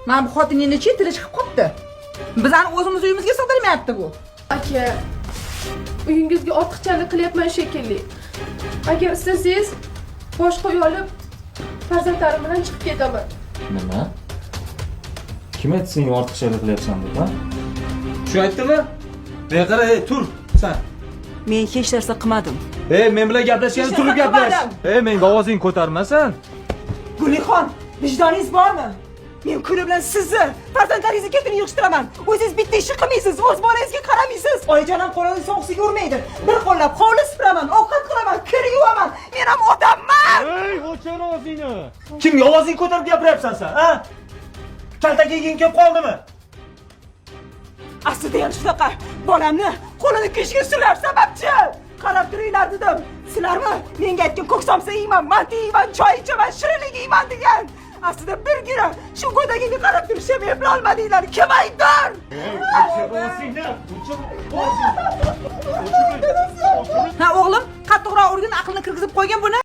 Mana bu xotiningni-chi, tili chiqib qolibdi. Bizani o'zimiz uyimizga sig'dirmayapti bu. Aka, uyingizga ortiqchalik qilyapman shekilli. Agar istasangiz, boshqa uy olib, farzandlarim bilan chiqib ketaman. Nima? Kim aytdi senga ortiqchalik qilyapsan deb, ha? Shu aytdimi? Ey, qara, ey, tur san. Men hech narsa qilmadim. Ey, men bilan gaplashganda Hech turib narsa gaplash. qilmadim. Ey, menga ovozingni ko'tarmasan. Gulixon, vijdoningiz bormi? Men kuni bilan sizni, farzandlaringizni ketini yig'ishtiraman. O'zingiz bitta ishni qilmaysiz, o'z bolangizga qaramaysiz. Oyijonim qo'lini sovuqsuga urmaydi. Bir qo'llab hovli supuraman, ovqat qilaman, kir yuvaman. Men ham odamman. Ey, o'chir ovozingni. Kimga ovozingni ko'tarib gapiryapsan sen, ha? Kaltak yeging kelib qoldimi? Aslida ham shunaqa. Bolamni qo'lini kishga sizlar sababchi. Qarab turinglar dedim. Sizlarmi menga aytgan ko'k somsa yeyman, manti yeyman, choy ichaman, shirinlik yeyman degan. Aslida birgina shu go'dagingga qarab turishni ham eplolmadinglar. Kim aybdor? O'chir ovozingni. O'chir ovozingni. Ha o'g'lim, qattiqroq urgin, aqlini kirgizib qo'ygan buni.